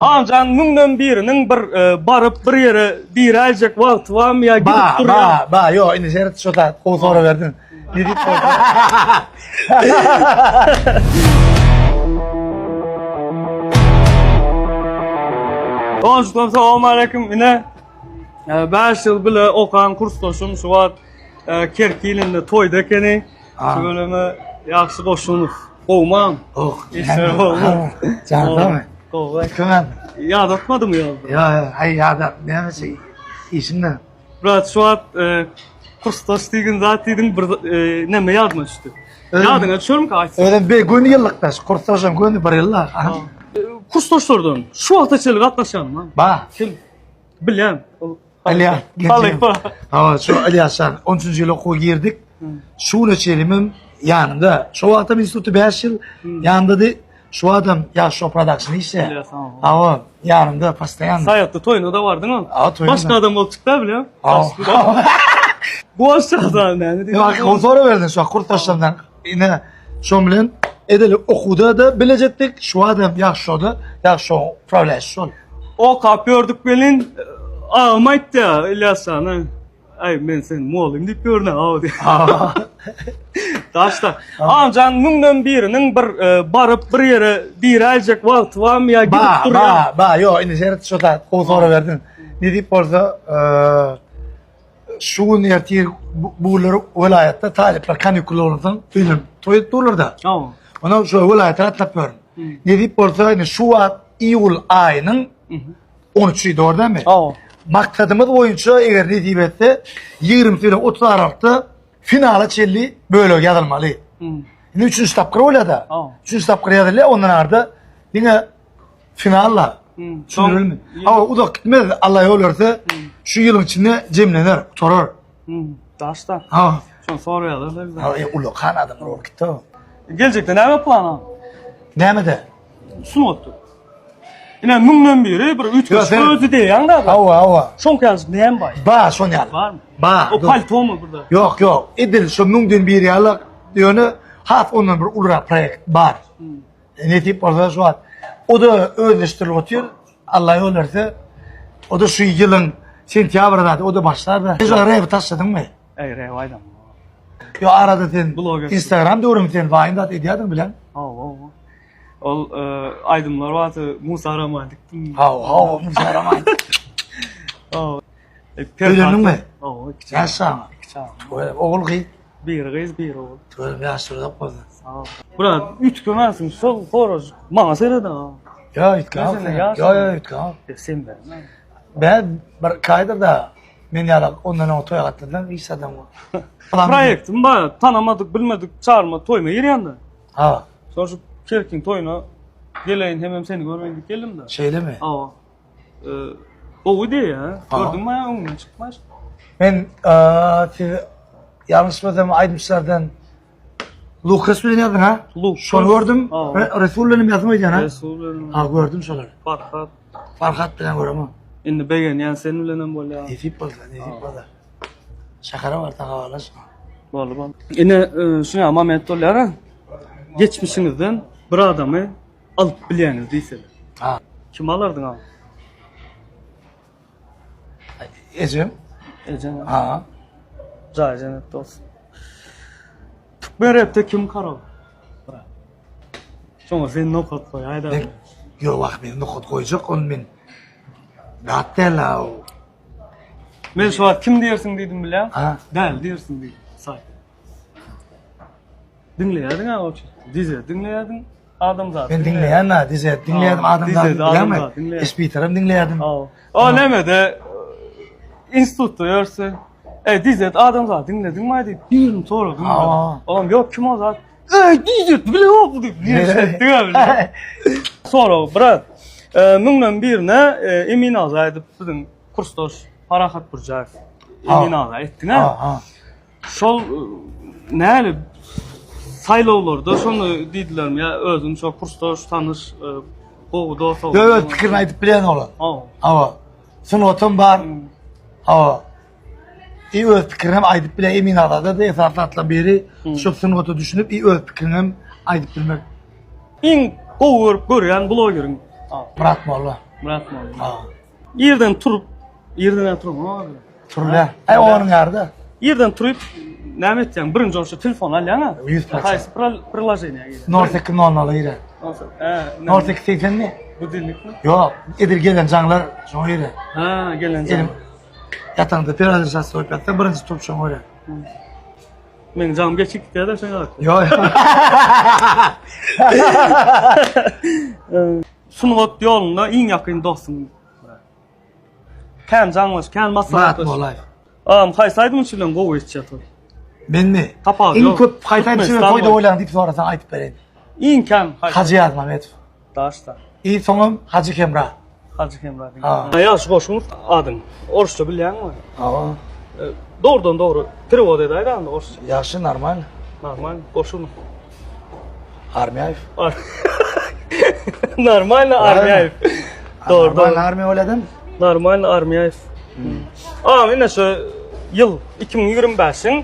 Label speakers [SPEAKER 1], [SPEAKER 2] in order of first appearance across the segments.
[SPEAKER 1] Anjan müňden biriniň bir e, baryp bir ýere diräýjek wagty barmy ýa gidip
[SPEAKER 2] Ba,
[SPEAKER 1] durýar?
[SPEAKER 2] ba, ba, ýok, indi seret şo zat, gowy sorag berdiň. Ne diýip bolsa.
[SPEAKER 1] Goňşularym salowmaleýkim. Ine, 5 ýyl bile okan kursdaşym şu wagt e, Kerki ilinde toýda ekeni. Şu bölüme ýagşy goşunyp. Gowmam.
[SPEAKER 2] Oh,
[SPEAKER 1] Işler gowmy?
[SPEAKER 2] Jan sagmy?
[SPEAKER 1] Gowy.
[SPEAKER 2] Kömem.
[SPEAKER 1] Ýadatmadymy ýolda?
[SPEAKER 2] Ýa, ýa, aý ýadat, näme şey, işim ne?
[SPEAKER 1] Brat şu wagt e, kursdaş diýgin zat diýdiň bir e, näme ýadyma düşdi. Ýadyňa düşermikä aýtsaň?
[SPEAKER 2] Özüm bir göni ýyllykdaş, kursdaşam göni bir ýyllar.
[SPEAKER 1] E, Kursdaşlardan şu wagta çenli gatnaşýan ha?
[SPEAKER 2] Ba.
[SPEAKER 1] Kim? Bilýän. Ol
[SPEAKER 2] Alýa.
[SPEAKER 1] Halypa.
[SPEAKER 2] Hawa, şu Alýaşan 13-nji ýyl okuwa girdik. Şu güne çenlimem ýanymda. Şo wagtam institutda 5 ýyl ýanymdady. Şu adam ýa şo production işe. Hawa, ýanymda postoýanno.
[SPEAKER 1] Saýatda toýuna-da bardyň o.
[SPEAKER 2] Ha, toýuna.
[SPEAKER 1] Başga adam bolup çykdy bilýän.
[SPEAKER 2] Hawa.
[SPEAKER 1] Bu aşağıda näme diýip.
[SPEAKER 2] Ýa, gowy sorag berdiň şu kursdaşlardan. Ine, şoň bilen edil okuwda-da bilejetdik. Şu adam ýa şoda, ýa şo upravlýaş şol.
[SPEAKER 1] Okap ýördük welin, agam aýtdy Ylýas jana, Aý, men seni mugallym diýip ýörün-ä, aw diýip. Daşda. Agamjan müňden biriniň bir e, baryp bir ýere diräýjek wagty barmy ýa gidip
[SPEAKER 2] Ba,
[SPEAKER 1] durýar?
[SPEAKER 2] ba, ba, ýok, indi seret şo zat, gowy sorag berdiň. Nesip bolsa, e, şu gün ertir bu bu günler welaýatda talyplar kanikul bolansoň öýlenip toý edip durlar-da.
[SPEAKER 1] Hawa.
[SPEAKER 2] Ondan şu welaýata gatnap ýörün. Nesip bolsa, indi şu wagt iýul aýynyň 13-i dogry dälmi?
[SPEAKER 1] Hawa.
[SPEAKER 2] Maksadymyz boýunça eger nesip etse 20 bilen 30 aralykda finala çenli bölek ýazylmaly. Indi üçünji tapgyr bolýar-da.
[SPEAKER 1] Hawa.
[SPEAKER 2] Üçünji tapgyr ýazylýar, ondan arda diňe finalla. Düşündirilmi? Hawa, uzak gitmez, Allah ýol berse, şu ýylyň içinde jemlener, gutarar.
[SPEAKER 1] Daşda.
[SPEAKER 2] Ha.
[SPEAKER 1] Şony soraýarlar bizden.
[SPEAKER 2] Ha, e, ullakan adamlar bolup gitdi.
[SPEAKER 1] Geljekde näme plan?
[SPEAKER 2] Nämede?
[SPEAKER 1] Sungatda. Ine müňden biri bir üýtgeşik özi diýýäň da.
[SPEAKER 2] Hawa, hawa.
[SPEAKER 1] Şoňky ýaly näme bar?
[SPEAKER 2] Ba, şon ýaly.
[SPEAKER 1] Barmy?
[SPEAKER 2] Ba.
[SPEAKER 1] O paltomy burada?
[SPEAKER 2] Ýok, ýok. Edil şo müňden biri ýaly, ýöne has ondan bir ulurak proýekt bar. Hmm. Nesip bolsa şu wagt. O-da özleşdirilip otyr. Allah ýol berse, o-da şu ýylyň sentýabrda o-da başlar-da. Sen rewi taşladyňmy?
[SPEAKER 1] Ey, rew aýdam.
[SPEAKER 2] Yo arada sen Instagram döwrüm sen waýn zat edýärdiň bilen.
[SPEAKER 1] Hawa, hawa. Ol e, aýdymlar bardy, Musa romantikdim.
[SPEAKER 2] Hawa, hawa, Musa romantik.
[SPEAKER 1] Hawa. E,
[SPEAKER 2] Öýlendiňmi?
[SPEAKER 1] Hawa, iki
[SPEAKER 2] çaga. Ýaş çaga.
[SPEAKER 1] Iki çaga.
[SPEAKER 2] Ogul gyz.
[SPEAKER 1] Biri gyz, biri ogul.
[SPEAKER 2] Tüweleme ýaşlar uzak bolsun.
[SPEAKER 1] Sag ol. Brat, üýtgemänsiň, şol sorag maňa seret ha.
[SPEAKER 2] Ýa üýtgäp. Ýa ýa üýtgäp.
[SPEAKER 1] E, sen ben.
[SPEAKER 2] Ben bir kaýdyr da men ýaly ondan öň toýa gatnadan iş adam.
[SPEAKER 1] Proýektim bar, tanamadyk, bilmedik, çagyrma, toýuma girýän-de.
[SPEAKER 2] Ha.
[SPEAKER 1] Şol şu Kerkiň toýuna geleýin hemem seni görmeýin diýip geldim-de.
[SPEAKER 2] Şeýlemi?
[SPEAKER 1] Hawa. E, gowy diýýä. Gördüňmi öňünden çykmaş.
[SPEAKER 2] Men siz ýalňyşmasam aýdymçylardan Lukas bilen ýazdyň ha?
[SPEAKER 1] Lukas.
[SPEAKER 2] Şony gördüm. Resul bilen ýazdyň öýdýän ha?
[SPEAKER 1] Resul bilen.
[SPEAKER 2] Ha gördüm şolary.
[SPEAKER 1] Farhat.
[SPEAKER 2] Farhat bilen göremok.
[SPEAKER 1] Indi begenýän sen bilenem bolýar.
[SPEAKER 2] Nesip bolsa, nesip bolsa. Şähere barsaň habarlaş.
[SPEAKER 1] Boldy, boldy. Ine, e, şuňa moment bolýar. Geçmişiňizden bir adamy alyp bilýäňiz diýseler.
[SPEAKER 2] Ha.
[SPEAKER 1] Kim alardyň abi?
[SPEAKER 2] Ejem.
[SPEAKER 1] Ejem.
[SPEAKER 2] Ha.
[SPEAKER 1] Jaý jennetde bolsun. Türkmen repde kim karol? Şoňa sen nokat goý, aýda.
[SPEAKER 2] Ýok, wah, men nokat goýjak, ony men zat däl o.
[SPEAKER 1] Men şu wagt kim diýersiň diýdim bilýän?
[SPEAKER 2] Ha.
[SPEAKER 1] Däl diýersiň diýdim. Saý. Diňleýärdiň ha o Dize diňleýärdiň adamzat.
[SPEAKER 2] Men diňleýän ha, dize diňleýärdim adamzat diňleýärdim. Espiterem diňleýärdim.
[SPEAKER 1] O nämede institutda ýörse, Ey dizet adamzat diňlediňmi diýip birini soradym. Olam ýok kim o zat? Ey dizet bilemok diýip diýip. Sorag brat. Müňden birine Emin agza aýdyp siziň kursdaş Parahat Burjaýew. Emin agza aýtdyň ha. Şol näli saýlawlarda şony diýdilermi ýa özüň şo kursdaş tanyş gowy dost
[SPEAKER 2] Ýok, öz pikirini aýdyp bilýän oglan. Hawa. Sungatam bar. Hawa. I öz pikirini hem aýdyp bilýän Emin agada da esasy zatlaryň biri şu sungata düşünip i öz pikirini hem aýdyp bilmek.
[SPEAKER 1] Iň gowy görüp görýän blogeriň?
[SPEAKER 2] Myrat molla.
[SPEAKER 1] Myrat molla. Irden turup, irden näme turup, ha?
[SPEAKER 2] Turulýar. Aý onuň ýary-da.
[SPEAKER 1] Irden turup näme etýäň? Birinji orşa telefon alýaň-a?
[SPEAKER 2] 100%.
[SPEAKER 1] Haýsy priloženiýa girýär?
[SPEAKER 2] 08.00 girýär.
[SPEAKER 1] Hä,
[SPEAKER 2] 08.80 mi?
[SPEAKER 1] Budilnikmi?
[SPEAKER 2] Ýok, edil gelen jaňlar şoňa girýär.
[SPEAKER 1] Ha, gelen jaň.
[SPEAKER 2] Elim ýataňda perezişasy goýup ýatsaň birinji turup şoňa girýär.
[SPEAKER 1] Meň jaňym geçip gitýär-de şoňa.
[SPEAKER 2] Ýok.
[SPEAKER 1] Sungat ýolunda iň ýakyn dostuň. Kän jaňlaş, kän maslahatlaş.
[SPEAKER 2] Myrat Molaýew.
[SPEAKER 1] Agam haýsy aýdymçy bilen gowy geçýär toý?
[SPEAKER 2] Menmi?
[SPEAKER 1] Tapawut
[SPEAKER 2] Iň
[SPEAKER 1] ýok.
[SPEAKER 2] köp haýsy aýdymçy bilen
[SPEAKER 1] Türkmenistan
[SPEAKER 2] toýda
[SPEAKER 1] boýunça.
[SPEAKER 2] bolýaň diýip sorasaň aýdyp bereýin.
[SPEAKER 1] Iň kän haýsy?
[SPEAKER 2] Hajy Ýazmamedow.
[SPEAKER 1] Daşda.
[SPEAKER 2] I soňam Hajy Hemra.
[SPEAKER 1] Hajy Hemra.
[SPEAKER 2] Ha.
[SPEAKER 1] Ýagşy goşgyň adyň. Orsça bilýäňmi?
[SPEAKER 2] Hawa.
[SPEAKER 1] E, Dogrudan dogry perewod edäýdä onda orsça.
[SPEAKER 2] Ýagşy normal.
[SPEAKER 1] Normal goşgyny.
[SPEAKER 2] Armiýaýew.
[SPEAKER 1] Normalno Armiýaýew. Dogry
[SPEAKER 2] Normal
[SPEAKER 1] dogry.
[SPEAKER 2] armiýa bolýadam.
[SPEAKER 1] Normalno Armiýaýew. Agam ine şu ýyl 2025-iň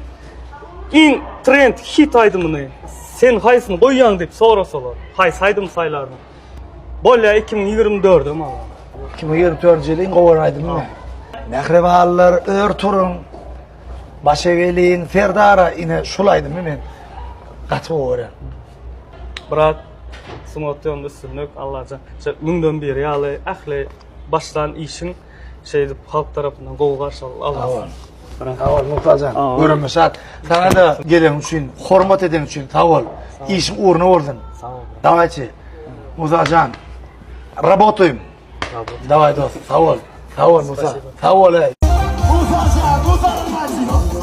[SPEAKER 1] iň trend hit aýdymyny sen haýsyny goýýaň diýip sorasalar, haýsy aýdymy saýlardyň? Bolýa 2024-em agam.
[SPEAKER 2] 2024-nji ýylyň iň gowy aýdymy. Mähribanlar ör turuň. Baş egeliň Serdara ine şul aýdymy men gaty gowy görýän.
[SPEAKER 1] Brat sungat ýolunda üstünlik Allajan şu müňden biri ýaly ähli başlan işiň şeýdip halk tarapyndan gowy garşy alsyn.
[SPEAKER 2] Sag bol Musajan. Göreme şat. Sana-da geleniň üçin, hormat edeniň üçin sag bol. Işiň ugruna bolsun.
[SPEAKER 1] Sag bol.
[SPEAKER 2] Dawayçy. Musajan. Rabotaýym. Daway dost. Sag bol. Sag bol Musa. Sag bol. Musajan, Musa.